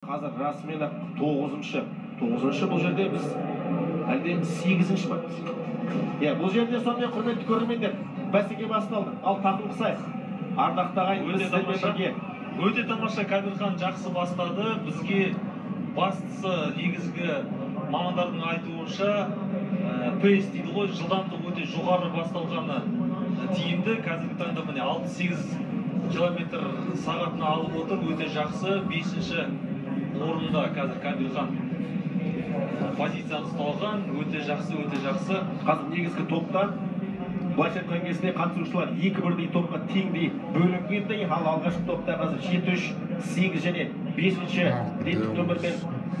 Қазір расымен ақ тоғызыншы. Тоғызыншы бұл жерде біз, әлде сегізінші ма? Иә, бұл жерде сонымен, құрметті көрермендер, бәсеке басталды. Ал тақым қысайық. Ардақты ағайын, біз Өте сіздермен тамаша. бірге. Өте тамаша, Кабирхан жақсы бастады. Бізге бастысы, негізгі мамандардың айтуынша, пейс дейді ғой, жылдамдық өте жоғары басталғаны тиімді. Қазіргі таңда, міне, 68 километр сағатына алып отыр, өте жақсы. Бесінші орында қазір Кабирхан позицияны ұсталған, өте жақсы, өте жақсы. Қазір негізгі топта, былайша айтқан кезде, қатысушылар екі бірдей топқа теңдей бөлінгендей, ал алғашқы топта қазір 7, 3, 8 және бесінші реттік нөмірмен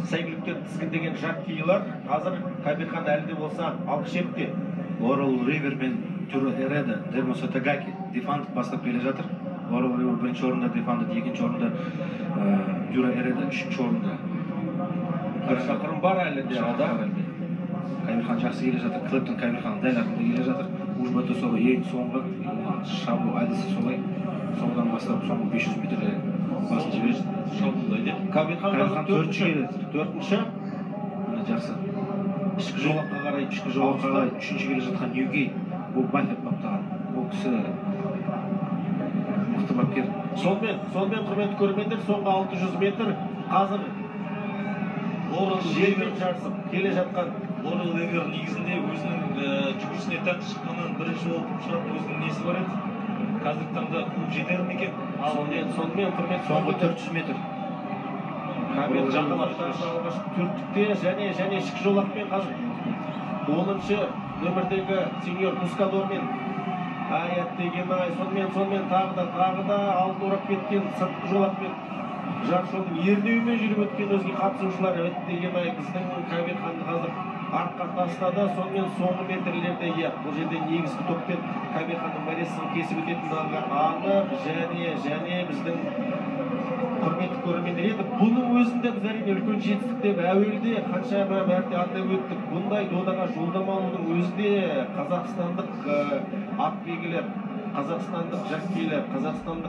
сәйгүліктерді тізгіндеген жокейлар. Қазір Кабирхан әлі де болса алғы шепте. Лорел Ривер мен Дюра Эреда, Дермо Сотагаки, Дефант бастап келе жатыр. Лорел Ривер бірінші орында, Дефант екінші орында, Дюра Эреда үшінші орында. 1 шақырым бар әлі де алда. Кабирхан жақсы келе жатыр. Клэптон Кабирхан дәл артында келе жатыр. Ужба Тосова ең соңғы, оның шабу әдісі солай. Соңғыдан бастап соңғы 500 метрде басын жіберді. Шабуылдайды. Кабирхан қазір Кабирхан төртінші. төртінші келе жатыр. Төртінші. Міне, жақсы. Ішкі жолаққа қарай. Ішкі жолаққа қарай үшінші келе жатқан Ньюгей, ол Баффет баптаған. Ол кісі мықты бапкер. Сонымен, құрметті көрермендер, соңғы 600 метр қазір Лорел желмен Ривер жарысып келе жатқан. Лорел Ривер негізінде өзінің жүгірісіне тән шыққаннан бірінші болып шығатын өзінің несі бар еді. Қазіргі таңда қуып жетер ме екен? Ал Сонымен, құрметті Соңғы 400 метр. Кабирхан алғашқы төрттікте және ішкі жолақпен қазір 10-шы нөмірдегі Сеньор Мускадормен. Ай, әттеген ай, сонымен тағы да алдын орап кеткен, сыртқы жолақпен жарыс жолдың ернеуімен жүріп өткен өзге қатысушылар, әттеген ай, біздің Кабирханды қазір артқа тастады. Сонымен, соңғы метрлерде, иә, бұл жерде негізгі топпен Кабирханның мәресін кесіп өтетіндігі анық. Және біздің құрметті көрермендер, енді бұның өзінде біз, әрине, үлкен жетістік деп әуелде қаншама мәрте атап өттік. Бұндай додаға жолдама алудың өзі де қазақстандық ат белгілер, қазақстандық жокейлер, қазақстандық